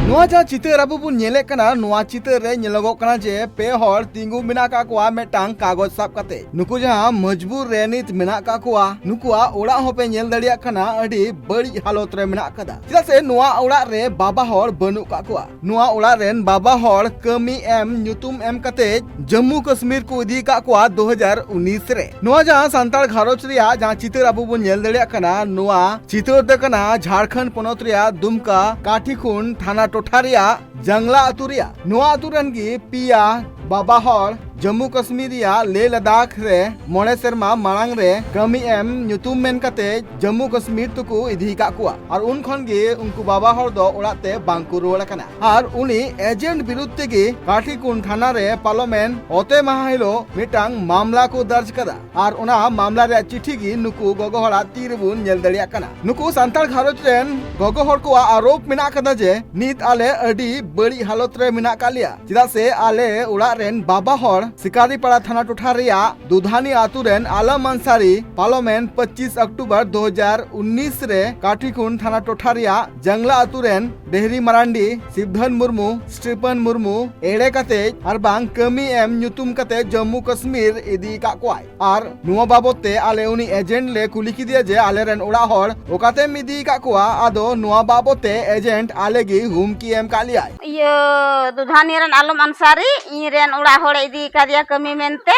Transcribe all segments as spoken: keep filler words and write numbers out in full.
ᱱᱚᱣᱟ ᱡᱟᱦᱟᱸ ᱪᱤᱛᱟᱹᱨ ᱟᱵᱚ ᱵᱚᱱ ᱧᱮᱞᱮᱫ ᱠᱟᱱᱟ, ᱱᱚᱣᱟ ᱪᱤᱛᱟᱹᱨ ᱨᱮ ᱧᱮᱞᱚᱜᱚᱜ ᱠᱟᱱᱟ ᱡᱮ ᱯᱮ ᱦᱚᱲ ᱛᱤᱸᱜᱩ ᱢᱮᱱᱟᱜ ᱠᱟᱜ ᱠᱚᱣᱟ ᱢᱤᱫᱴᱟᱝ ᱠᱟᱜᱚᱡᱽ ᱥᱟᱵ ᱠᱟᱛᱮ᱾ ᱱᱩᱠᱩ ᱡᱟᱦᱟᱸ ᱢᱚᱡᱽᱵᱩᱨ ᱨᱮ ᱱᱤᱛ ᱢᱮᱱᱟᱜ ᱠᱟᱜ ᱠᱚᱣᱟ, ᱱᱩᱠᱩᱣᱟᱜ ᱚᱲᱟᱜ ᱦᱚᱸᱯᱮ ᱧᱮᱞ ᱫᱟᱲᱮᱭᱟᱜ ᱠᱟᱱᱟ, ᱟᱹᱰᱤ ᱵᱟᱹᱲᱤᱡ ᱦᱟᱞᱚᱛ ᱨᱮ ᱢᱮᱱᱟᱜ ᱠᱟᱫᱟ᱾ ᱪᱮᱫᱟᱜ ᱥᱮ ᱱᱚᱣᱟ ᱚᱲᱟᱜ ᱨᱮ ᱵᱟᱵᱟ ᱦᱚᱲ ᱵᱟᱹᱱᱩᱜ ᱠᱟᱜ ᱠᱚᱣᱟ᱾ ᱱᱚᱣᱟ ᱚᱲᱟᱜ ᱨᱮᱱ ᱵᱟᱵᱟ ᱦᱚᱲ ᱠᱟᱹᱢᱤ ᱮᱢ ᱧᱩᱛᱩᱢ ᱮᱢ ᱠᱟᱛᱮ ᱡᱟᱹᱢᱢᱩ ᱠᱟᱹᱥᱢᱤᱨ ᱠᱚ ᱤᱫᱤ ᱠᱟᱜ ᱠᱚᱣᱟ ᱫᱩ ᱦᱟᱡᱟᱨ ᱩᱱᱤᱥ ᱨᱮ᱾ ᱱᱚᱣᱟ ᱡᱟᱦᱟᱸ ᱥᱟᱱᱛᱟᱲ ᱜᱷᱟᱨᱚᱸᱡᱽ ᱨᱮᱭᱟᱜ ᱡᱟᱦᱟᱸ ᱪᱤᱛᱟᱹᱨ ᱟᱵᱚ ᱵᱚᱱ ᱧᱮᱞ ᱫᱟᱲᱮᱭᱟᱜ ᱠᱟᱱᱟ, ᱱᱚᱣᱟ ᱪᱤᱛᱟᱹᱨ ᱫᱚ ᱠᱟᱱᱟ ᱡᱷᱟᱲᱠᱷᱚᱸᱰ ᱯᱚᱱᱚᱛ ᱨᱮᱭᱟᱜ ᱫᱩᱢᱠᱟ ᱠᱟᱴᱷᱤᱠᱷᱩᱱ ᱛᱷᱟᱱᱟ ᱴᱚᱴᱷᱟ ᱨᱮᱭᱟᱜ ᱡᱟᱝᱞᱟ ᱟᱹᱛᱩ ᱨᱮᱭᱟᱜ᱾ ᱱᱚᱣᱟ ᱟᱹᱛᱩ ᱨᱮᱱ ᱜᱮ ᱯᱮᱭᱟ ᱵᱟᱵᱟ ᱦᱚᱲ ᱡᱟᱹᱢᱢᱩ ᱠᱟᱹᱥᱢᱤᱨ ᱨᱮᱭᱟᱜ ᱞᱮᱦ ᱞᱟᱫᱟᱠᱷ ᱨᱮ ᱢᱚᱬᱮ ᱥᱮᱨᱢᱟ ᱢᱟᱲᱟᱝ ᱨᱮ ᱠᱟᱹᱢᱤ ᱮᱢ ᱧᱩᱛᱩᱢ ᱢᱮᱱ ᱠᱟᱛᱮ ᱡᱟᱹᱢᱢᱩ ᱠᱟᱹᱥᱢᱤᱨ ᱛᱮᱠᱚ ᱤᱫᱤ ᱟᱠᱟᱫ ᱠᱚᱣᱟ᱾ ᱟᱨ ᱩᱱ ᱠᱷᱚᱱ ᱜᱮ ᱩᱱᱠᱩ ᱵᱟᱵᱟ ᱦᱚᱲ ᱫᱚ ᱚᱲᱟᱜ ᱛᱮ ᱵᱟᱝ ᱠᱚ ᱨᱩᱣᱟᱹᱲ ᱟᱠᱟᱱᱟ᱾ ᱟᱨ ᱩᱱᱤ ᱮᱡᱮᱱᱴ ᱵᱤᱨᱩᱫᱷ ᱛᱮᱜᱮ ᱠᱟᱴᱷᱤᱠᱩᱱ ᱛᱷᱟᱱᱟ ᱨᱮ ᱯᱟᱨᱞᱟᱢᱮᱱᱴ ᱚᱛᱮ ᱢᱟᱦᱟ ᱦᱤᱞᱳᱜ ᱢᱤᱫᱴᱟᱝ ᱢᱟᱢᱞᱟ ᱠᱚ ᱫᱟᱨᱡᱽ ᱠᱟᱫᱟ᱾ ᱟᱨ ᱚᱱᱟ ᱢᱟᱢᱞᱟ ᱨᱮᱭᱟᱜ ᱪᱤᱴᱷᱤ ᱜᱮ ᱱᱩᱠᱩ ᱜᱚᱜᱚ ᱦᱚᱲᱟᱜ ᱛᱤ ᱨᱮᱵᱚᱱ ᱧᱮᱞ ᱫᱟᱲᱮᱭᱟᱜ ᱠᱟᱱᱟ᱾ ᱱᱩᱠᱩ ᱥᱟᱱᱛᱟᱲ ᱜᱷᱟᱨᱚᱸᱡᱽ ᱨᱮᱱ ᱜᱚᱜᱚ ᱦᱚᱲ ᱠᱚᱣᱟᱜ ᱟᱨᱳᱯ ᱢᱮᱱᱟᱜ ᱠᱟᱫᱟ ᱡᱮ ᱱᱤᱛ ᱟᱞᱮ ᱟᱹᱰᱤ ᱵᱟᱹᱲᱤᱡ ᱦᱟᱞᱚᱛ ᱨᱮ ᱢᱮᱱᱟᱜ ᱠᱟᱜ ᱞᱮᱭᱟ, ᱪᱮᱫᱟᱜ ᱥᱮ ᱟᱞᱮ ᱚᱲᱟᱜ ᱨᱮᱱ ᱵᱟᱵᱟ ᱦᱚᱲ ᱥᱤᱠᱟᱨᱤᱯᱟᱲᱟ ᱛᱷᱟᱱᱟ ᱴᱚᱴᱷᱟ ᱨᱮᱭᱟᱜ ᱫᱩᱫᱷᱟᱱᱤ ᱟᱛᱩ ᱨᱮᱱ ᱟᱞᱚᱢ ᱟᱱᱥᱟᱨᱤ ᱯᱟᱨᱞᱟᱢᱮᱱᱴ ᱯᱚᱸᱪᱤᱥ ᱚᱠᱴᱳᱵᱚᱨ ᱫᱩ ᱦᱟᱡᱟᱨ ᱩᱱᱤᱥ ᱨᱮ ᱠᱟᱴᱷᱤᱠᱩᱱ ᱛᱷᱟᱱᱟ ᱴᱚᱴᱷᱟ ᱨᱮᱭᱟᱜ ᱡᱟᱝᱞᱟ ᱟᱛᱩ ᱨᱮᱱ ᱰᱮᱦᱨᱤ ᱢᱟᱨᱟᱱᱰᱤ, ᱥᱤᱵᱫᱷᱚᱱ ᱢᱩᱨᱢᱩ, ᱥᱴᱤᱯᱷᱟᱱ ᱢᱩᱨᱢᱩ ᱮᱲᱮ ᱠᱟᱛᱮ ᱟᱨ ᱵᱟᱝ ᱠᱟᱹᱢᱤ ᱮᱢ ᱧᱩᱛᱩᱢ ᱠᱟᱛᱮ ᱡᱟᱹᱢᱢᱩ ᱠᱟᱹᱥᱢᱤᱨ ᱤᱫᱤ ᱟᱠᱟᱫ ᱠᱚᱣᱟᱭ᱾ ᱟᱨ ᱱᱚᱣᱟ ᱵᱟᱵᱚᱛ ᱛᱮ ᱟᱞᱮ ᱩᱱᱤ ᱮᱡᱮᱱᱴ ᱞᱮ ᱠᱩᱞᱤ ᱠᱮᱫᱮᱭᱟ ᱡᱮ ᱟᱞᱮ ᱨᱮᱱ ᱚᱲᱟᱜ ᱦᱚᱲ ᱚᱠᱟᱛᱮᱢ ᱤᱫᱤ ᱟᱠᱟᱫ ᱠᱚᱣᱟ᱾ ᱟᱫᱚ ᱱᱚᱣᱟ ᱵᱟᱵᱚᱛ ᱛᱮ ᱮᱡᱮᱱᱴ ᱟᱞᱮ ᱜᱮ ᱦᱩᱢᱠᱤ ᱮᱢ ᱠᱟᱜ ᱞᱮᱭᱟᱭ᱾ ᱤᱭᱟᱹ, ᱫᱩᱫᱷᱟᱱᱤ ᱨᱮᱱ ᱟᱞᱚᱢ ᱟᱱᱥᱟᱨᱤ ᱤᱧ ᱨᱮᱱ ᱚᱲᱟᱜ ᱦᱚᱲᱮ ᱤᱫᱤ ᱠᱟᱫᱮᱭᱟ ᱠᱟᱹᱢᱤ ᱢᱮᱱᱛᱮ,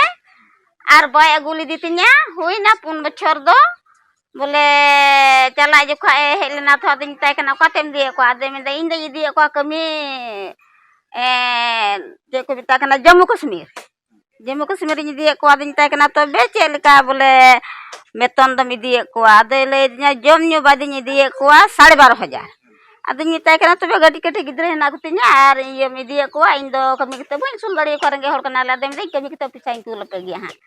ᱟᱨ ᱵᱟᱭ ᱟᱹᱜᱩ ᱞᱮᱫᱮ ᱛᱤᱧᱟ᱾ ᱦᱩᱭᱱᱟ ᱯᱩᱱ ᱵᱚᱪᱷᱚᱨ ᱫᱚ, ᱵᱚᱞᱮ ᱪᱟᱞᱟᱜ ᱡᱚᱠᱷᱚᱡ ᱮ ᱦᱮᱡ ᱞᱮᱱᱟ ᱛᱚ, ᱟᱫᱚᱧ ᱢᱮᱛᱟᱭ ᱠᱟᱱᱟ, "ᱚᱠᱟᱛᱮᱢ ᱤᱫᱤᱭᱮᱫ ᱠᱚᱣᱟ?" ᱟᱫᱚᱭ ᱢᱮᱱᱫᱟ, "ᱤᱧ ᱫᱚᱧ ᱤᱫᱤᱭᱮᱫ ᱠᱚᱣᱟ ᱠᱟᱹᱢᱤ, ᱮ, ᱪᱮᱫ ᱠᱚ ᱢᱮᱛᱟᱜ ᱠᱟᱱᱟ, ᱡᱟᱹᱢᱢᱩ ᱠᱟᱹᱥᱢᱤᱨ, ᱡᱟᱹᱢᱢᱩ ᱠᱟᱹᱥᱢᱤᱨᱤᱧ ᱤᱫᱤᱭᱮᱫ ᱠᱚᱣᱟ᱾" ᱟᱫᱚᱧ ᱢᱮᱛᱟᱭ ᱠᱟᱱᱟ, "ᱛᱚᱵᱮ ᱪᱮᱫ ᱞᱮᱠᱟ ᱵᱚᱞᱮ ᱵᱮᱛᱚᱱ ᱫᱚᱢ ᱤᱫᱤᱭᱮᱫ ᱠᱚᱣᱟ?" ᱟᱫᱚᱭ ᱞᱟᱹᱭ ᱟᱹᱫᱤᱧᱟ, "ᱡᱚᱢ ᱧᱩ ᱵᱟᱫᱤᱧ ᱤᱫᱤᱭᱮᱫ ᱠᱚᱣᱟ ᱥᱟᱲᱮ ᱵᱟᱨᱚ ᱦᱟᱡᱟᱨ᱾" ᱟᱫᱚᱧ ᱢᱮᱛᱟᱭ ᱠᱟᱱᱟ, "ᱛᱚᱵᱮ ᱠᱟᱹᱴᱤᱡ ᱠᱟᱹᱴᱤᱡ ᱜᱤᱫᱽᱨᱟᱹ ᱦᱮᱱᱟᱜ ᱠᱚᱛᱤᱧᱟ ᱟᱨ ᱤᱭᱟᱹᱢ ᱤᱫᱤᱭᱮᱫ ᱠᱚᱣᱟ, ᱤᱧ ᱫᱚ ᱠᱟᱹᱢᱤ ᱠᱟᱛᱮ ᱵᱟᱹᱧ ᱟᱹᱥᱩᱞ ᱫᱟᱲᱮᱭᱟᱠᱚᱣᱟ, ᱨᱮᱸᱜᱮᱡ ᱦᱚᱲ ᱠᱟᱱᱟᱞᱮ᱾" ᱟᱫᱚᱭ ᱢᱮᱱᱫᱟᱹᱧ, "ᱠᱟᱹᱢᱤ ᱠᱟᱛᱮ ᱯᱚᱭᱥᱟᱧ ᱠᱩᱞ ᱟᱯᱮ ᱜᱮᱭᱟ ᱦᱟᱸᱜ᱾"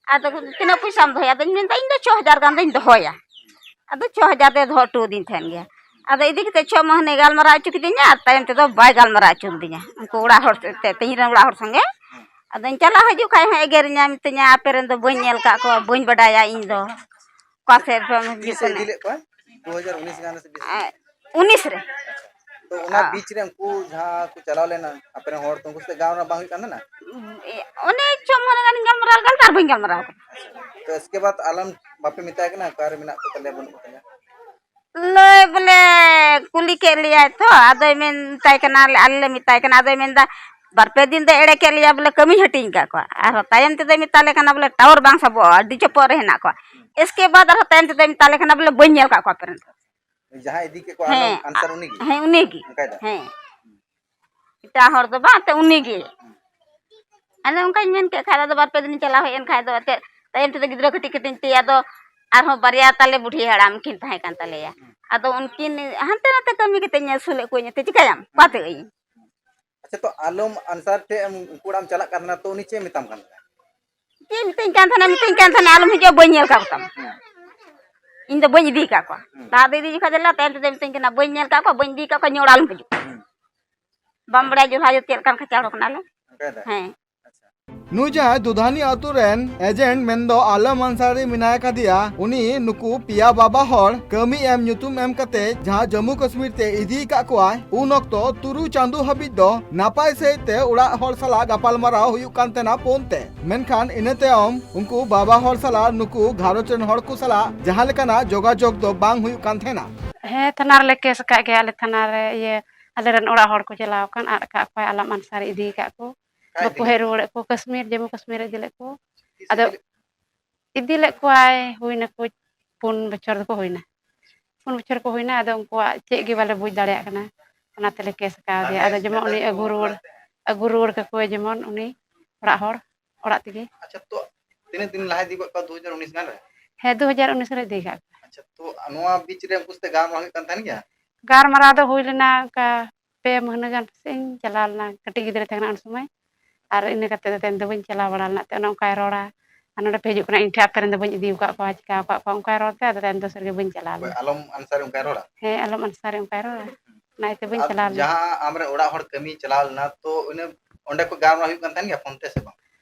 ᱟᱫᱚ, "ᱛᱤᱱᱟᱹᱜ ᱯᱚᱭᱥᱟᱢ ᱫᱚᱦᱚᱭᱟ?" ᱟᱫᱚᱧ ᱢᱮᱱᱫᱟ, "ᱤᱧ ᱫᱚ ᱪᱷᱚ ᱦᱟᱡᱟᱨ ᱜᱟᱱ ᱫᱚᱧ ᱫᱚᱦᱚᱭᱟ᱾" ᱟᱫᱚ ᱪᱷᱚ ᱦᱟᱡᱟᱨ ᱫᱚᱭ ᱫᱚᱦᱚ ᱦᱚᱴᱚ ᱟᱹᱫᱤᱧ ᱛᱟᱦᱮᱱ ᱜᱮᱭᱟ᱾ ᱟᱫᱚ ᱤᱫᱤ ᱠᱟᱛᱮ ᱪᱷᱚ ᱢᱟᱹᱦᱱᱟᱹ ᱜᱟᱞᱢᱟᱨᱟᱣ ᱦᱚᱪᱚ ᱠᱤᱫᱤᱧᱟ, ᱟᱨ ᱛᱟᱭᱚᱢ ᱛᱮᱫᱚ ᱵᱟᱭ ᱜᱟᱞᱢᱟᱨᱟᱣ ᱦᱚᱪᱚ ᱞᱤᱫᱤᱧᱟ ᱩᱱᱠᱩ ᱚᱲᱟᱜ ᱦᱚᱲ ᱛᱮ, ᱛᱮᱦᱤᱧ ᱨᱮᱱ ᱚᱲᱟᱜ ᱦᱚᱲ ᱥᱚᱸᱜᱮ᱾ ᱟᱫᱚᱧ ᱪᱟᱞᱟᱜ ᱦᱤᱡᱩᱜ ᱠᱷᱟᱡ ᱦᱚᱸ ᱮᱜᱮᱨᱤᱧᱟ, ᱢᱤᱛᱟᱹᱧᱟ, "ᱟᱯᱮ ᱨᱮᱱ ᱫᱚ ᱵᱟᱹᱧ ᱧᱮᱞ ᱠᱟᱜ ᱠᱚᱣᱟ, ᱵᱟᱹᱧ ᱵᱟᱰᱟᱭᱟ ᱤᱧ ᱫᱚ ᱚᱠᱟ ᱥᱮᱫ ᱯᱮ ᱦᱤᱡᱩᱜ ᱛᱤᱥᱮ ᱠᱟᱱᱟ?" ᱤᱫᱤ ᱞᱮᱫ ᱠᱚᱣᱟ? ᱫᱩ ᱦᱟᱡᱟᱨ ᱩᱱᱤᱥ ᱜᱟᱱ ᱨᱮ ᱥᱮ ᱵᱮᱥᱤ? ᱟ, ᱩᱱᱤᱥ ᱨᱮ᱾ ᱛᱚ ᱚᱱᱟ ᱵᱤᱪ ᱨᱮ ᱩᱱᱠᱩ ᱡᱟᱦᱟᱸ ᱠᱚ ᱪᱟᱞᱟᱣ ᱞᱮᱱᱟ ᱟᱯᱮ ᱨᱮᱱ ᱦᱚᱲ, ᱛᱚ ᱩᱱᱠᱩ ᱥᱟᱛᱮ ᱜᱟᱞᱢᱟᱨᱟᱣ ᱵᱟᱝ ᱦᱩᱭᱩᱜ ᱠᱟᱱ ᱛᱟᱦᱮᱱᱟ? ᱚᱱᱮ ᱪᱚ ᱢᱚᱱᱮ ᱜᱟᱱ ᱜᱟᱞᱢᱟᱨᱟᱣ ᱞᱮᱠᱟ ᱟᱨ ᱵᱟᱹᱧ ᱜᱟᱞᱢᱟᱨᱟᱣ ᱠᱟᱱᱟ᱾ ᱛᱚ ᱮᱥᱠᱮ ᱵᱟᱫ ᱟᱞᱚᱢ ᱵᱟᱯᱮ ᱢᱮᱛᱟᱭ ᱠᱟᱱᱟ ᱚᱠᱟᱨᱮ ᱢᱮᱱᱟᱜ ᱠᱚ ᱛᱟᱞᱮᱭᱟ, ᱵᱟᱹᱱᱩᱜ ᱠᱚ ᱛᱟᱞᱮᱭᱟ? ᱞᱟᱹᱭ ᱵᱚᱞᱮ ᱠᱩᱞᱤ ᱠᱮᱫ ᱞᱮᱭᱟᱭ ᱛᱚ, ᱟᱫᱚᱭ ᱢᱮᱱ ᱢᱮᱛᱟᱭ ᱠᱟᱱᱟ, ᱟᱞᱮ ᱞᱮ ᱢᱮᱛᱟᱭ ᱠᱟᱱᱟ, ᱟᱫᱚᱭ ᱢᱮᱱᱫᱟ ᱵᱟᱨ ᱯᱮ ᱫᱤᱱ ᱫᱚ ᱮᱲᱮ ᱠᱮᱫ ᱞᱮᱭᱟ ᱵᱚᱞᱮ ᱠᱟᱹᱢᱤ ᱦᱟᱹᱴᱤᱧ ᱟᱠᱟᱫ ᱠᱚᱣᱟ, ᱟᱨᱦᱚᱸ ᱛᱟᱭᱚᱢ ᱛᱮᱫᱚᱭ ᱢᱮᱛᱟ ᱞᱮ ᱠᱟᱱᱟ ᱵᱚᱞᱮ ᱴᱟᱣᱟᱨ ᱵᱟᱝ ᱥᱟᱵᱚᱜᱼᱟ, ᱟᱹᱰᱤ ᱪᱚᱯᱚᱜ ᱨᱮ ᱦᱮᱱᱟᱜ ᱠᱚᱣᱟ᱾ ᱮᱥᱠᱮ ᱵᱟᱫ ᱟᱨᱦᱚᱸ ᱛᱟᱭᱚᱢ ᱛᱮᱫᱚᱭ ᱢᱮᱛᱟ ᱞᱮ ᱠᱟᱱᱟ ᱵᱚᱞᱮ ᱵᱟᱹᱧ ᱧᱮᱞ ᱠᱟᱜ ᱠᱚᱣᱟ ᱟᱯᱮ ᱨᱮᱱ ᱫᱚ᱾ ᱡᱟᱦᱟᱸᱭ ᱤᱫᱤ ᱠᱮᱫ ᱠᱚᱣᱟ ᱦᱮᱸ, ᱟᱱᱥᱟᱨ ᱩᱱᱤ ᱜᱮ? ᱦᱮᱸ, ᱩᱱᱤ ᱜᱮ᱾ ᱚᱱᱠᱟᱭ ᱫᱟ? ᱦᱮᱸ᱾ ᱮᱴᱟᱜ ᱦᱚᱲ ᱫᱚ ᱵᱟᱝ, ᱮᱱᱛᱮᱫ ᱩᱱᱤ ᱜᱮ᱾ ᱟᱫᱚ ᱚᱱᱠᱟᱧ ᱢᱮᱱ ᱠᱮᱫ ᱠᱷᱟᱡ, ᱟᱫᱚ ᱵᱟᱨ ᱯᱮ ᱫᱤᱱᱤᱧ ᱪᱟᱞᱟᱣ ᱦᱮᱡ ᱮᱱ ᱠᱷᱟᱡ ᱫᱚ ᱮᱱᱛᱮᱫ ᱛᱟᱭᱚᱢ ᱛᱮᱫᱚ ᱜᱤᱫᱽᱨᱟᱹ ᱠᱟᱹᱴᱤᱡ ᱠᱟᱹᱴᱤᱡ ᱛᱮ ᱟᱫᱚ ᱟᱨᱦᱚᱸ ᱵᱟᱨᱭᱟ ᱛᱟᱞᱮ ᱵᱩᱰᱷᱤ ᱦᱟᱲᱟᱢ ᱠᱤᱱ ᱛᱟᱦᱮᱸ ᱠᱟᱱ ᱛᱟᱞᱮᱭᱟ᱾ ᱟᱫᱚ ᱩᱱᱠᱤᱱ ᱦᱟᱱᱛᱮ ᱱᱟᱛᱮ ᱠᱟᱹᱢᱤ ᱠᱟᱛᱮ ᱤᱧ ᱟᱹᱥᱩᱞᱮᱫ ᱠᱚᱣᱟᱧ, ᱮᱱᱛᱮᱫ ᱪᱤᱠᱟᱹᱭᱟᱢ? ᱚᱠᱟᱛᱮ ᱟᱹᱭᱤᱧ? ᱟᱪᱪᱷᱟ, ᱛᱚ ᱟᱞᱚᱢ ᱟᱱᱥᱟᱨ ᱴᱷᱮᱡ ᱮᱢ, ᱩᱱᱠᱩ ᱚᱲᱟᱜ ᱮᱢ ᱪᱟᱞᱟᱜ ᱠᱟᱱ ᱛᱟᱦᱮᱱᱟ, ᱛᱚ ᱩᱱᱤ ᱪᱮᱫ ᱮ ᱢᱮᱛᱟᱢ ᱠᱟᱱ ᱛᱟᱦᱮᱱᱟ? ᱪᱮᱫ ᱮ ᱢᱤᱛᱟᱹᱧ ᱠᱟᱱ ᱛᱟᱦᱮᱱᱟ? ᱢᱤᱛᱟᱹᱧ ᱠᱟᱱ ᱛᱟᱦᱮᱱᱟ, "ᱟᱞᱚᱢ ᱦᱤᱡᱩᱜᱼᱟ, ᱵᱟᱹᱧ ᱧᱮᱞ ᱠᱟᱜ ᱠᱚᱛᱟᱢᱟ᱾ ᱦᱮᱸ᱾ ᱤᱧ ᱫᱚ ᱵᱟᱹᱧ ᱤᱫᱤ ᱠᱟᱜ ᱠᱚᱣᱟ᱾" ᱦᱮᱸ᱾ ᱞᱟᱦᱟ ᱫᱚ ᱤᱫᱤ ᱡᱚᱠᱷᱟᱡ ᱫᱚ ᱞᱟᱹᱭᱟ, ᱛᱟᱭᱚᱢ ᱛᱮᱫᱚ ᱢᱤᱛᱟᱹᱧ ᱠᱟᱱᱟ, "ᱵᱟᱹᱧ ᱧᱮᱞ ᱠᱟᱜ ᱠᱚᱣᱟ, ᱵᱟᱹᱧ ᱤᱫᱤ ᱠᱟᱜ ᱠᱚᱣᱟ, ᱤᱧᱟᱹᱜ ᱚᱲᱟᱜ ᱟᱞᱚᱢ ᱦᱤᱡᱩᱜᱼᱟ᱾" ᱦᱮᱸ᱾ ᱵᱟᱢ ᱵᱟᱲᱟᱭᱟ ᱡᱚᱞᱦᱟ ᱡᱟᱹᱛᱤ ᱪᱮᱫ ᱞᱮᱠᱟᱱ ᱠᱟᱪᱟᱲ ᱦᱚᱲ ᱠᱟᱱᱟᱞᱮ? ᱚᱱᱠᱟᱭ ᱫᱟᱭ? ᱦᱮᱸ᱾ ᱟᱪᱪᱷᱟ᱾ ᱱᱩᱭ ᱡᱟᱦᱟᱸᱭ ᱫᱩᱫᱷᱟᱱᱤ ᱟᱛᱳ ᱨᱮᱱ ᱮᱡᱮᱱᱴ ᱢᱮᱱᱫᱚ ᱟᱞᱚᱢ ᱟᱱᱥᱟᱨᱤ ᱢᱮᱱᱟᱭ ᱠᱟᱫᱮᱭᱟ, ᱩᱱᱤ ᱱᱩᱠᱩ ᱯᱮᱭᱟ ᱵᱟᱵᱟ ᱦᱚᱲ ᱠᱟᱹᱢᱤ ᱮᱢ ᱧᱩᱛᱩᱢ ᱮᱢ ᱠᱟᱛᱮ ᱡᱟᱦᱟᱸ ᱡᱚᱢᱢᱩ ᱠᱟᱥᱢᱤᱨ ᱛᱮ ᱤᱫᱤ ᱟᱠᱟᱫ ᱠᱚᱣᱟᱭ, ᱩᱱ ᱚᱠᱛᱚ ᱛᱩᱨᱩᱭ ᱪᱟᱸᱫᱳ ᱦᱟᱹᱵᱤᱡ ᱫᱚ ᱱᱟᱯᱟᱭ ᱥᱟᱺᱦᱤᱡ ᱛᱮ ᱚᱲᱟᱜ ᱦᱚᱲ ᱥᱟᱞᱟᱜ ᱜᱟᱯᱟᱞᱢᱟᱨᱟᱣ ᱦᱩᱭᱩᱜ ᱠᱟᱱ ᱛᱟᱦᱮᱱᱟ ᱯᱷᱳᱱ ᱛᱮ᱾ ᱢᱮᱱᱠᱷᱟᱱ ᱤᱱᱟᱹ ᱛᱟᱭᱚᱢ ᱩᱱᱠᱩ ᱵᱟᱵᱟ ᱦᱚᱲ ᱥᱟᱞᱟᱜ ᱱᱩᱠᱩ ᱜᱷᱟᱨᱚᱸᱡᱽ ᱨᱮᱱ ᱦᱚᱲ ᱠᱚ ᱥᱟᱞᱟᱜ ᱡᱟᱦᱟᱸ ᱞᱮᱠᱟᱱᱟᱜ ᱡᱳᱜᱟᱡᱳᱜᱽ ᱫᱚ ᱵᱟᱝ ᱦᱩᱭᱩᱜ ᱠᱟᱱ ᱛᱟᱦᱮᱱᱟ᱾ ᱦᱮᱸ, ᱛᱷᱟᱱᱟ ᱨᱮᱞᱮ ᱠᱮᱥ ᱟᱠᱟᱫ ᱜᱮᱭᱟ, ᱟᱞᱮ ᱛᱷᱟᱱᱟ ᱨᱮ, ᱤᱭᱟᱹ, ᱟᱞᱮ ᱨᱮᱱ ᱚᱲᱟᱜ ᱦᱚᱲ ᱠᱚ ᱪᱟᱞᱟᱣ ᱟᱠᱟᱱ, ᱟᱫ ᱟᱠᱟᱫ ᱠᱚᱣᱟᱭ, ᱟᱞᱚᱢ ᱟᱱᱥᱟᱨᱤ ᱤᱫᱤ ᱟᱠᱟᱫ ᱠᱚ, ᱚᱠᱟᱭ ᱵᱟᱠᱚ ᱤᱫᱤ ᱦᱮᱡ ᱞᱮᱫ ᱨᱩᱣᱟᱹᱲᱮᱫ ᱠᱚ, ᱠᱟᱥᱢᱤᱨ, ᱡᱚᱢᱢᱩ ᱠᱟᱥᱢᱤᱨ ᱨᱮ ᱤᱫᱤ ᱞᱮᱫ ᱠᱚ᱾ ᱛᱤᱥ ᱟᱫᱚ ᱤᱫᱤ ᱞᱮᱫ ᱤᱫᱤ ᱞᱮᱫ ᱠᱚᱣᱟᱭ, ᱦᱩᱭ ᱱᱟᱠᱚ ᱯᱩᱱ ᱵᱚᱪᱷᱚᱨ ᱫᱚᱠᱚ ᱦᱩᱭᱱᱟ᱾ ᱯᱩᱱ ᱵᱚᱪᱷᱚᱨ ᱠᱚ ᱦᱩᱭᱱᱟ, ᱟᱫᱚ ᱩᱱᱠᱩᱣᱟᱜ ᱪᱮᱫ ᱜᱮ ᱵᱟᱞᱮ ᱵᱩᱡᱽ ᱫᱟᱲᱮᱭᱟᱜ ᱠᱟᱱᱟ᱾ ᱚᱱᱟ ᱛᱮᱞᱮ ᱠᱮᱥ ᱟᱠᱟᱫᱮᱭᱟ᱾ ᱟᱫᱚ ᱡᱮᱢᱚᱱ ᱩᱱᱤ ᱟᱹᱜᱩ ᱨᱩᱣᱟᱹᱲ, ᱟᱹᱜᱩ ᱨᱩᱣᱟᱹᱲ ᱠᱟᱠᱚᱣᱟᱭ ᱡᱮᱢᱚᱱ ᱩᱱᱤ ᱚᱲᱟᱜ ᱦᱚᱲ, ᱚᱲᱟᱜ ᱛᱮᱜᱮ᱾ ᱟᱪᱪᱷᱟ, ᱛᱚ ᱛᱤᱱᱟᱹᱜ ᱫᱤᱱ ᱞᱟᱦᱟ ᱤᱫᱤ ᱜᱚᱫ ᱠᱚᱣᱟ? ᱫᱩ ᱦᱟᱡᱟᱨ ᱩᱱᱤᱥ ᱜᱟᱱ ᱨᱮ? ᱦᱮᱸ, ᱫᱩ ᱦᱟᱡᱟᱨ ᱩᱱᱤᱥ ᱨᱮ ᱤᱫᱤ ᱟᱠᱟᱫ ᱠᱚᱣᱟ᱾ ᱟᱪᱪᱷᱟ, ᱛᱚ ᱱᱚᱣᱟ ᱵᱤᱪ ᱨᱮ ᱩᱱᱠᱩ ᱥᱟᱛᱮ ᱜᱟᱞᱢᱟᱨᱟᱣ ᱦᱩᱭᱩᱜ ᱠᱟᱱ ᱛᱟᱦᱮᱱ ᱜᱮᱭᱟ? ᱜᱟᱞᱢᱟᱨᱟᱣ ᱫᱚ ᱦᱩᱭ ᱞᱮᱱᱟ, ᱚᱱᱠᱟ ᱯᱮ ᱢᱟᱹᱦᱱᱟᱹ ᱜᱟᱱ ᱯᱟᱥᱮᱡ ᱤᱧ ᱪᱟᱞᱟᱣ ᱞᱮᱱᱟ, ᱠᱟᱹᱴᱤᱡ ᱜᱤᱫᱽᱨᱟᱹ ᱛᱟᱦᱮᱸ ᱠᱟᱱᱟ ᱩᱱ ᱥᱚᱢᱚᱭ᱾ ᱟᱨ ᱤᱱᱟᱹ ᱠᱟᱛᱮ ᱫᱚ ᱛᱟᱭᱚᱢ ᱫᱚ ᱵᱟᱹᱧ ᱪᱟᱞᱟᱣ ᱵᱟᱲᱟ ᱞᱮᱱᱟ᱾ ᱛᱮ ᱚᱱᱮ ᱚᱱᱠᱟᱭ ᱨᱚᱲᱟ, ᱟᱨ ᱱᱚᱰᱮ ᱯᱮ ᱦᱤᱡᱩᱜ ᱠᱟᱱᱟ, ᱤᱧ ᱴᱷᱮᱱ ᱟᱯᱮ ᱨᱮᱱ ᱫᱚ ᱵᱟᱹᱧ ᱤᱫᱤ ᱟᱠᱟᱫ ᱠᱚᱣᱟ, ᱪᱤᱠᱟ ᱟᱠᱟᱫ ᱠᱚᱣᱟ, ᱚᱱᱠᱟᱭ ᱨᱚᱲ ᱛᱮ ᱟᱫᱚ ᱛᱟᱭᱚᱢ ᱫᱚ ᱥᱟᱹᱨᱤ ᱜᱮ ᱵᱟᱹᱧ ᱪᱟᱞᱟᱣ ᱚᱠᱚᱭ ᱞᱮᱱᱟ᱾ ᱟᱞᱚᱢ ᱟᱱᱥᱟᱨᱤ ᱚᱱᱠᱟᱭ ᱨᱚᱲᱟ? ᱦᱮᱸ, ᱟᱞᱚᱢ ᱟᱱᱥᱟᱨᱤ ᱚᱱᱠᱟᱭ ᱨᱚᱲᱟ, ᱚᱱᱟ ᱤᱭᱟᱹᱛᱮ ᱵᱟᱹᱧ ᱟᱨ ᱪᱟᱞᱟᱣ ᱞᱮᱱᱟ᱾ ᱡᱟᱦᱟᱸ ᱟᱢᱨᱮᱱ ᱚᱲᱟᱜ ᱦᱚᱲ ᱠᱟᱹᱢᱤ ᱪᱟᱞᱟᱣ ᱞᱮᱱᱟ, ᱛᱚ ᱤᱱᱟᱹ ᱚᱸᱰᱮ ᱠᱚ ᱜᱟᱞᱢᱟᱨᱟᱣ ᱦᱩᱭᱩᱜ ᱠᱟᱱ ᱛᱟᱦᱮᱱ ᱜᱮᱭᱟ ᱯᱷᱳᱱ ᱛᱮ ᱥᱮ ᱵᱟᱝ?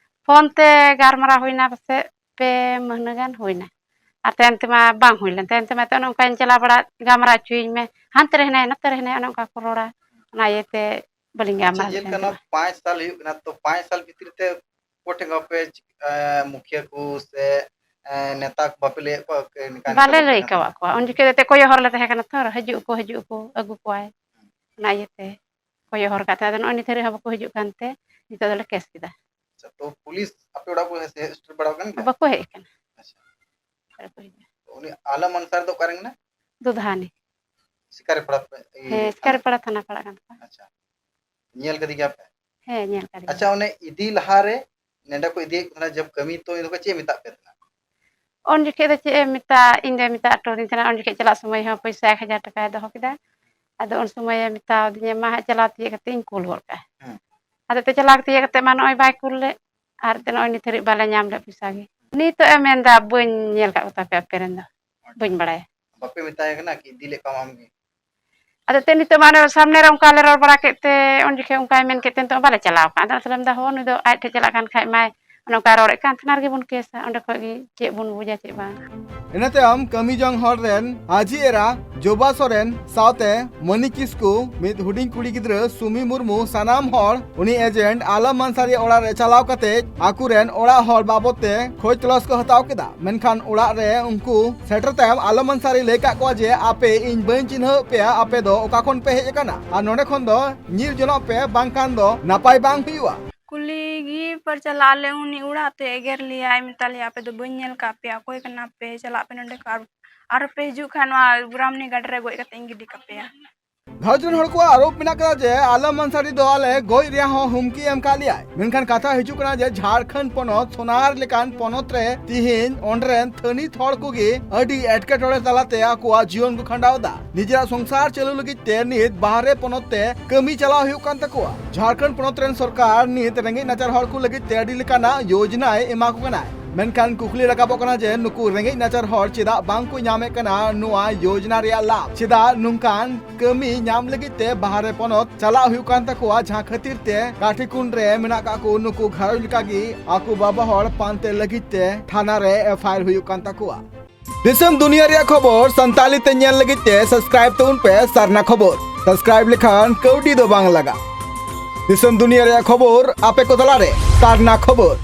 ᱯᱷᱳᱱ ᱛᱮ ᱜᱟᱞᱢᱟᱨᱟᱣ ᱦᱩᱭᱱᱟ ᱯᱟᱥᱮᱡ ᱯᱮ ᱢᱟᱹᱦᱱᱟᱹ ᱜᱟᱱ ᱦᱩᱭᱱᱟ᱾ ᱟᱨ ᱛᱟᱭᱚᱢ ᱛᱮᱢᱟ ᱵᱟᱝ ᱦᱩᱭ ᱞᱮᱱ᱾ ᱛᱟᱭᱚᱢ ᱛᱮᱢᱟ ᱮᱱᱛᱮ ᱚᱱᱮ ᱚᱱᱠᱟᱧ ᱪᱟᱞᱟᱣ ᱵᱟᱲᱟ, ᱜᱟᱞᱢᱟᱨᱟᱣ ᱦᱚᱪᱚᱭᱤᱧ ᱢᱮ, ᱦᱟᱱᱛᱮ ᱨᱮ ᱦᱮᱱᱟᱭᱟ, ᱱᱚᱛᱮ ᱨᱮ ᱦᱮᱱᱟᱭᱟ, ᱚᱱᱮ ᱚᱱᱠᱟ ᱠᱚ ᱨᱚᱲᱟ᱾ ᱚᱱᱟ ᱤᱭᱟᱹᱛᱮ ᱵᱟᱹᱞᱤᱧ ᱟᱪᱪᱷᱟ, ᱜᱟᱞᱢᱟᱨᱟᱣ ᱧᱮᱞ ᱫᱟᱲᱮᱭᱟᱜ ᱠᱟᱱᱟ, ᱠᱟᱱᱟ᱾ ᱯᱟᱸᱪ ᱥᱟᱞ ᱦᱩᱭᱩᱜ ᱠᱟᱱᱟ, ᱛᱚ ᱯᱟᱸᱪ ᱥᱟᱞ ᱵᱷᱤᱛᱨᱤ ᱛᱮ ᱚᱠᱚᱭ ᱴᱷᱮᱱ ᱵᱟᱯᱮ ᱪᱤᱠ-, ᱮ, ᱢᱩᱠᱷᱤᱭᱟᱹ ᱠᱚ ᱥᱮ, ᱮ, ᱱᱮᱛᱟ ᱠᱚ ᱵᱟᱯᱮ ᱞᱟᱹᱭᱟᱫ ᱠᱚᱣᱟ? ᱠᱟᱹ-, ᱱᱤᱝᱠᱟ ᱱᱤᱝᱠᱟ ᱵᱟᱞᱮ ᱵᱟᱯᱮ ᱞᱟᱹᱭ ᱠᱟᱹᱢᱤ ᱠᱟᱣᱟᱫ ᱠᱟᱱᱟ? ᱠᱚᱣᱟ᱾ ᱩᱱ ᱡᱚᱠᱷᱮᱡ ᱫᱚ ᱮᱱᱛᱮᱫ ᱠᱚᱭᱚᱜ ᱦᱚᱨ ᱞᱮ ᱛᱟᱦᱮᱸ ᱠᱟᱱᱟ ᱛᱚ, ᱦᱤᱡᱩᱜ ᱟᱠᱚ, ᱦᱤᱡᱩᱜ ᱟᱠᱚ, ᱟᱹᱜᱩ ᱠᱚᱣᱟᱭ᱾ ᱚᱱᱟ ᱤᱭᱟᱹᱛᱮ ᱠᱚᱭᱚᱜ ᱦᱚᱨ ᱠᱟᱜ ᱛᱟᱦᱮᱸ᱾ ᱟᱫᱚ ᱱᱚᱜᱼᱚᱭ ᱱᱤᱛ ᱦᱟᱹᱨᱤᱡ ᱦᱚᱸ ᱵᱟᱠᱚ ᱦᱤᱡᱩᱜ ᱠᱟᱱᱛᱮ ᱱᱤᱛᱚᱜ ᱫᱚᱞᱮ ᱠᱮᱥ ᱠᱮᱫᱟ᱾ ᱟᱪᱪᱷᱟ, ᱛᱚ ᱯᱩᱞᱤᱥ ᱟᱯᱮ ᱚᱲᱟᱜ ᱠᱚ ᱦᱮᱡ ᱥᱮᱴᱮᱨ ᱵᱟᱲᱟ ᱟᱠᱟᱱ ᱜᱮᱭᱟ? ᱵᱟᱠᱚ ᱦᱮᱡ ᱟᱠᱟᱱᱟ᱾ ᱟᱪᱪᱷᱟ᱾ ᱵᱟᱠᱚ ᱦᱤᱡᱩᱜᱼᱟ᱾ ᱛᱚ ᱩᱱᱤ ᱟᱞᱚᱢ ᱟᱱᱥᱟᱨ ᱫᱚ ᱚᱠᱟ ᱨᱮᱱ ᱠᱟᱱᱟᱭ? ᱫᱩᱫᱷᱟᱱᱤ᱾ ᱥᱤᱠᱟᱨᱤᱯᱟᱲᱟ ᱯᱮ, ᱤᱭᱟᱹ, ᱦᱮᱸ, ᱛᱷᱟᱱᱟ? ᱥᱤᱠᱟᱨᱤᱯᱟᱲᱟ ᱛᱷᱟᱱᱟ ᱯᱟᱲᱟᱜ ᱠᱟᱱ ᱛᱟᱠᱚᱣᱟ᱾ ᱟᱪᱪᱷᱟ᱾ ᱧᱮᱞ ᱠᱟᱫᱮ ᱜᱮᱭᱟ ᱯᱮ? ᱦᱮᱸ, ᱧᱮᱞ ᱠᱟᱫᱮ ᱟᱪᱪᱷᱟ, ᱜᱮᱭᱟ᱾ ᱚᱱᱮ ᱤᱫᱤ ᱞᱟᱦᱟᱨᱮ ᱱᱚᱸᱰᱮ ᱠᱚ ᱤᱫᱤᱭᱮᱫ ᱠᱚ ᱛᱟᱦᱮᱱᱟ, ᱡᱚᱵ ᱠᱟᱹᱢᱤ, ᱛᱚ ᱤᱧ ᱫᱚ ᱪᱮᱫ ᱮ ᱢᱮᱛᱟᱫ ᱯᱮ ᱛᱟᱦᱮᱱᱟ? ᱩᱱ ᱡᱚᱠᱷᱮᱡ ᱫᱚ ᱪᱮᱫ ᱮ ᱢᱮᱛᱟᱜ, ᱤᱧ ᱫᱚᱭ ᱢᱮᱛᱟ ᱦᱚᱴᱚ ᱟᱹᱫᱤᱧ ᱛᱟᱦᱮᱱᱟ᱾ ᱩᱱ ᱡᱚᱠᱷᱮᱡ ᱪᱟᱞᱟᱜ ᱥᱚᱢᱚᱭ ᱦᱚᱸ ᱯᱚᱭᱥᱟ ᱮᱠ ᱦᱟᱡᱟᱨ ᱴᱟᱠᱟᱭ ᱫᱚᱦᱚ ᱠᱮᱫᱟ᱾ ᱟᱫᱚ ᱩᱱ ᱥᱚᱢᱚᱭᱮ ᱢᱮᱛᱟᱣ ᱫᱤᱧᱟ, "ᱢᱟ ᱦᱟᱸᱜ ᱪᱟᱞᱟᱣ ᱛᱤᱭᱟᱹᱜ ᱠᱟᱛᱮ ᱤᱧ ᱠᱩᱞ ᱜᱚᱫ ᱠᱟᱜᱼᱟ᱾" ᱦᱮᱸ᱾ ᱟᱫᱚ ᱛᱮ ᱪᱟᱞᱟᱣ ᱛᱤᱭᱟᱹᱜ ᱠᱟᱛᱮ ᱢᱟ ᱱᱚᱜᱼᱚᱭ ᱵᱟᱭ ᱠᱩᱞ ᱞᱮᱫ, ᱟᱨ ᱛᱮ ᱱᱚᱜᱼᱚᱭ ᱱᱤᱛ ᱦᱟᱹᱨᱤᱡ ᱵᱟᱞᱮ ᱧᱟᱢ ᱞᱮᱫ ᱯᱚᱭᱥᱟ ᱜᱮ᱾ ᱱᱤᱛᱚᱜ ᱮ ᱢᱮᱱᱫᱟ, "ᱵᱟᱹᱧ ᱧᱮᱞ ᱠᱟᱜ ᱠᱚ ᱛᱟᱯᱮ ᱟᱯᱮ ᱨᱮᱱ ᱫᱚ, ᱵᱟᱹᱧ ᱵᱟᱲᱟᱭᱟ᱾" ᱵᱟᱯᱮ ᱢᱮᱛᱟᱭ ᱠᱟᱱᱟ ᱠᱤ ᱤᱫᱤ ᱞᱮᱫ ᱠᱚᱣᱟᱢ ᱟᱢ ᱜᱮ? ᱟᱫᱚ ᱛᱮ ᱱᱤᱛᱚᱜ ᱢᱟ ᱚᱱᱮ ᱥᱟᱢᱱᱮ ᱨᱮ ᱚᱱᱠᱟ ᱞᱮ ᱨᱚᱲ ᱵᱟᱲᱟ ᱠᱮᱫ ᱛᱮ, ᱩᱱ ᱡᱚᱠᱷᱮᱡ ᱚᱱᱠᱟᱭ ᱢᱮᱱ ᱠᱮᱫ ᱛᱮ ᱱᱤᱛᱚᱜ ᱢᱟ ᱵᱟᱞᱮ ᱪᱟᱞᱟᱣ ᱠᱟᱱᱟ᱾ ᱟᱫᱚ ᱚᱱᱟᱛᱮ ᱞᱮ ᱢᱮᱱᱫᱟ, "ᱦᱚᱸ, ᱱᱩᱭ ᱫᱚ ᱟᱡ ᱴᱷᱮᱡ ᱪᱟᱞᱟᱜ ᱠᱟᱱ ᱠᱷᱟᱡ ᱢᱟᱭ ᱚᱱᱮ ᱚᱱᱠᱟ ᱨᱚᱲᱮᱫ ᱠᱟᱱ, ᱛᱷᱟᱱᱟ ᱨᱮᱜᱮ ᱵᱚᱱ ᱠᱮᱥᱟ, ᱚᱸᱰᱮ ᱠᱷᱚᱡ ᱜᱮ ᱪᱮᱫ ᱵᱚᱱ ᱵᱩᱡᱟ ᱪᱮᱫ ᱵᱟᱝ?" ᱤᱱᱟᱹ ᱛᱟᱭᱚᱢ ᱠᱟᱹᱢᱤ ᱡᱚᱝ ᱦᱚᱲ ᱨᱮᱱ ᱟᱹᱡᱤᱡ ᱮᱨᱟ ᱡᱚᱵᱟ ᱥᱚᱨᱮᱱ ᱥᱟᱶᱛᱮ ᱢᱚᱱᱤ ᱠᱤᱥᱠᱩ, ᱢᱤᱫ ᱦᱩᱰᱤᱧ ᱠᱩᱲᱤ ᱜᱤᱫᱽᱨᱟᱹ ᱥᱩᱢᱤ ᱢᱩᱨᱢᱩ, ᱥᱟᱱᱟᱢ ᱦᱚᱲ ᱩᱱᱤ ᱮᱡᱮᱱᱴ ᱟᱞᱚᱢ ᱟᱱᱥᱟᱨᱤ ᱚᱲᱟᱜ ᱨᱮ ᱪᱟᱞᱟᱣ ᱠᱟᱛᱮ ᱟᱠᱚᱨᱮᱱ ᱚᱲᱟᱜ ᱦᱚᱲ ᱵᱟᱵᱚᱫ ᱛᱮ ᱠᱷᱚᱡᱽ ᱛᱚᱞᱟᱥ ᱠᱚ ᱦᱟᱛᱟᱣ ᱠᱮᱫᱟ᱾ ᱢᱮᱱᱠᱷᱟᱱ ᱚᱲᱟᱜ ᱨᱮ ᱩᱱᱠᱩ ᱥᱮᱴᱮᱨ ᱛᱟᱭᱚᱢ ᱟᱞᱚᱢ ᱟᱱᱥᱟᱨᱤ ᱞᱟᱹᱭ ᱠᱟᱜ ᱠᱚᱣᱟ ᱡᱮ, "ᱟᱯᱮ, ᱤᱧ ᱵᱟᱹᱧ ᱪᱤᱱᱦᱟᱹᱣ ᱯᱮᱭᱟ, ᱟᱯᱮ ᱫᱚ ᱚᱠᱟ ᱠᱷᱚᱱ ᱯᱮ ᱦᱮᱡ ᱟᱠᱟᱱᱟ ᱟᱨ ᱱᱚᱰᱮ ᱠᱷᱚᱱ ᱫᱚ ᱧᱤᱨ ᱡᱚᱱᱚᱜ ᱯᱮ, ᱵᱟᱝᱠᱷᱟᱱ ᱫᱚ ᱱᱟᱯᱟᱭ ᱵᱟᱝ ᱦᱩᱭᱩᱜᱼᱟ᱾" ᱠᱩᱞᱤ ᱜᱮ ᱯᱟᱨᱪᱟ ᱞᱟᱜ ᱞᱮ ᱩᱱᱤ ᱚᱲᱟᱜ ᱛᱮ ᱮᱜᱮᱨ ᱞᱮᱭᱟᱭ, ᱢᱮᱛᱟ ᱞᱮᱭᱟ, "ᱟᱯᱮ ᱫᱚ ᱵᱟᱹᱧ ᱧᱮᱞ ᱠᱟᱜ ᱯᱮᱭᱟ, ᱚᱠᱚᱭ ᱠᱟᱱᱟ ᱯᱮ, ᱪᱟᱞᱟᱜ ᱯᱮ ᱱᱚᱸᱰᱮ ᱠᱷᱚᱱ, ᱟᱨ ᱟᱨ ᱯᱮ ᱦᱤᱡᱩᱜ ᱠᱷᱟᱱ ᱱᱚᱣᱟ ᱵᱩᱨᱟᱢᱱᱤ ᱜᱟᱰᱟ ᱨᱮ ᱜᱚᱡ ᱠᱟᱛᱮ ᱤᱧ ᱜᱤᱰᱤ ᱠᱟᱯᱮᱭᱟ᱾" ᱜᱷᱟᱨᱚᱸᱡᱽ ᱨᱮᱱ ᱦᱚᱲ ᱠᱚᱣᱟᱜ ᱟᱨᱳᱯ ᱢᱮᱱᱟᱜ ᱠᱟᱫᱟ ᱡᱮ ᱟᱞᱚᱢ ᱟᱱᱥᱟᱨᱤ ᱫᱚ ᱟᱞᱮ ᱜᱚᱡ ᱨᱮᱭᱟᱜ ᱦᱚᱸ ᱦᱩᱢᱠᱤ ᱮᱢ ᱠᱟᱜ ᱞᱮᱭᱟᱭ᱾ ᱢᱮᱱᱠᱷᱟᱱ ᱠᱟᱛᱷᱟ ᱦᱤᱡᱩᱜ ᱠᱟᱱᱟ ᱡᱮ ᱡᱷᱟᱲᱠᱷᱚᱸᱰ ᱯᱚᱱᱚᱛ ᱥᱳᱱᱟᱨ ᱞᱮᱠᱟᱱ ᱯᱚᱱᱚᱛ ᱨᱮ ᱛᱤᱦᱤᱧ ᱚᱸᱰᱮ ᱨᱮᱱ ᱛᱷᱟᱹᱱᱤᱛ ᱦᱚᱲ ᱠᱚᱜᱮ ᱟᱹᱰᱤ ᱮᱴᱠᱮᱴᱚᱬᱮ ᱛᱟᱞᱟᱛᱮ ᱟᱠᱚᱣᱟᱜ ᱡᱤᱭᱚᱱ ᱠᱚ ᱠᱷᱟᱸᱰᱟᱣ ᱮᱫᱟ᱾ ᱱᱤᱡᱮᱨᱟᱜ ᱥᱚᱝᱥᱟᱨ ᱪᱟᱹᱞᱩ ᱞᱟᱹᱜᱤᱫ ᱛᱮ ᱱᱤᱛ ᱵᱟᱦᱨᱮ ᱯᱚᱱᱚᱛ ᱛᱮ ᱠᱟᱹᱢᱤ ᱪᱟᱞᱟᱣ ᱦᱩᱭᱩᱜ ᱠᱟᱱ ᱛᱟᱠᱚᱣᱟ᱾ ᱡᱷᱟᱲᱠᱷᱚᱸᱰ ᱯᱚᱱᱚᱛ ᱨᱮᱱ ᱥᱚᱨᱠᱟᱨ ᱱᱤᱛ ᱨᱮᱸᱜᱮᱡ ᱱᱟᱪᱟᱨ ᱦᱚᱲ ᱠᱚ ᱞᱟᱹᱜᱤᱫ ᱛᱮ ᱟᱹᱰᱤ ᱞᱮᱠᱟᱱᱟᱜ ᱭᱳᱡᱱᱟᱭ ᱮᱢᱟ ᱠᱚ ᱠᱟᱱᱟ᱾ ᱢᱮᱱᱠᱷᱟᱱ ᱠᱩᱠᱞᱤ ᱨᱟᱠᱟᱵᱚᱜ ᱠᱟᱱᱟ ᱡᱮ ᱱᱩᱠᱩ ᱨᱮᱸᱜᱮᱡ ᱱᱟᱪᱟᱨ ᱦᱚᱲ ᱪᱮᱫᱟᱜ ᱵᱟᱝ ᱠᱚ ᱧᱟᱢᱮᱫ ᱠᱟᱱᱟ ᱱᱚᱣᱟ ᱭᱳᱡᱱᱟ ᱨᱮᱭᱟᱜ ᱞᱟᱵᱷ? ᱪᱮᱫᱟᱜ ᱱᱚᱝᱠᱟᱱ ᱠᱟᱹᱢᱤ ᱧᱟᱢ ᱞᱟᱹᱜᱤᱫ ᱛᱮ ᱵᱟᱦᱨᱮ ᱯᱚᱱᱚᱛ ᱪᱟᱞᱟᱜ ᱦᱩᱭᱩᱜ ᱠᱟᱱ ᱛᱟᱠᱚᱣᱟ, ᱡᱟᱦᱟᱸ ᱠᱷᱟᱹᱛᱤᱨ ᱛᱮ ᱠᱟᱴᱷᱤᱠᱩᱱᱰ ᱨᱮ ᱢᱮᱱᱟᱜ ᱠᱟᱜ ᱠᱚ ᱱᱩᱠᱩ ᱜᱷᱟᱨᱚᱸᱡᱽ ᱞᱮᱠᱟᱜᱮ ᱟᱠᱚ ᱵᱟᱵᱟ ᱦᱚᱲ ᱯᱟᱱᱛᱮ ᱞᱟᱹᱜᱤᱫ ᱛᱮ ᱛᱷᱟᱱᱟ ᱨᱮ ᱮᱯᱷ ᱟᱭ ᱟᱨ ᱦᱩᱭᱩᱜ ᱠᱟᱱ ᱛᱟᱠᱚᱣᱟ᱾ ᱫᱤᱥᱚᱢ ᱫᱩᱱᱤᱭᱟᱹ ᱨᱮᱭᱟᱜ ᱠᱷᱚᱵᱚᱨ ᱥᱟᱱᱛᱟᱲᱤ ᱛᱮ ᱧᱮᱞ ᱞᱟᱹᱜᱤᱫ ᱛᱮ ᱥᱟᱵᱥᱠᱨᱟᱭᱤᱵ ᱛᱟᱵᱚᱱ ᱯᱮ ᱥᱟᱨᱱᱟ ᱠᱷᱚᱵᱚᱨ᱾ ᱥᱟᱵᱥᱠᱨᱟᱭᱤᱵ ᱞᱮᱠᱷᱟᱱ ᱠᱟᱹᱣᱰᱤ ᱫᱚ ᱵᱟᱝ ᱞᱟᱜᱟᱜᱼᱟ᱾ ᱫᱤᱥᱚᱢ ᱫᱩᱱᱤᱭᱟᱹ ᱨᱮᱭᱟᱜ ᱠᱷᱚᱵᱚᱨ ᱟᱯᱮ ᱠᱚ ᱛᱟᱞᱟᱨᱮ ᱥᱟᱨᱱᱟ ᱠᱷᱚᱵᱚᱨ᱾